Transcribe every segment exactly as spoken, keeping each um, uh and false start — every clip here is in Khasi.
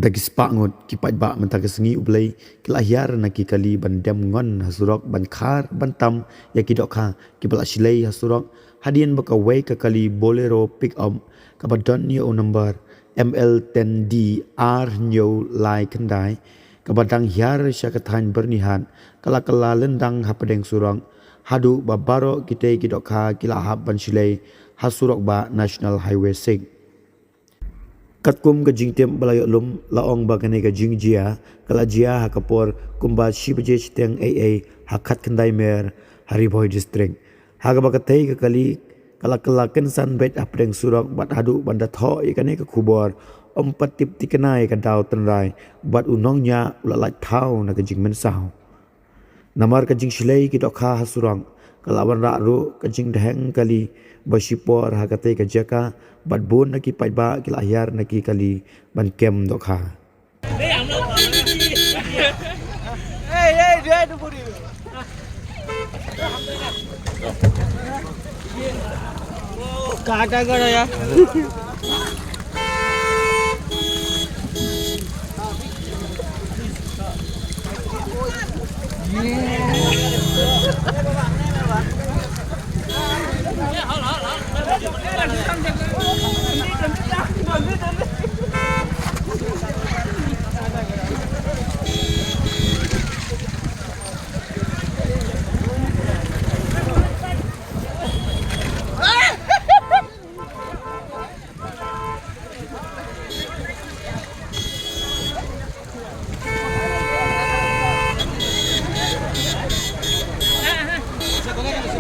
Da ki spah ngut ki paidbah mynta ka sngi U Blei ki la hiar na ki kali ban dem ngon ha surok ban khar ban tam ïa ki dohkha kiba la shlei ha surok, hadien ba kawei ka kali Bolero pickup kaba don ïa u number M L ten D ar hynñiew lai khyndai kaba dang hiar sha ka thaiñ Byrnihat ka la kylla lyndang hapdeng surok, haduh ba baroh kitei ki dohkha ki la hap ban shlei ha surok bah National Highway six. Katkum ka jingtip ba la ïoh lum, la ong ba kane ka jingjia ka la jia ha ka por kumba shi baje shiteng eiei ha Khatkhyndai Mer ha Ri Bhoi District, ha kaba katei ka kali ka la kylla kynsan beit hapdeng surok bad haduh ban da thoh ïa kane ka khubor, ym pat tip thikna ïa ka daw tynrai bad u nongñiah u la lait thaw na ka jingmynsaw. Namar ka jingshlei ki dohkha ha surok ka la wanrah ruh ka jingdheng kali ba shipor ha katei ka jaka bad bun na ki paidbah ki la hiar na ki kali ban kem dohkha.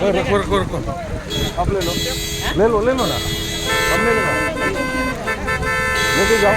रखो, रखो, रखो। आप ले लो। ले लो, ले लो ना। हम ले लेना। लेके जाओ।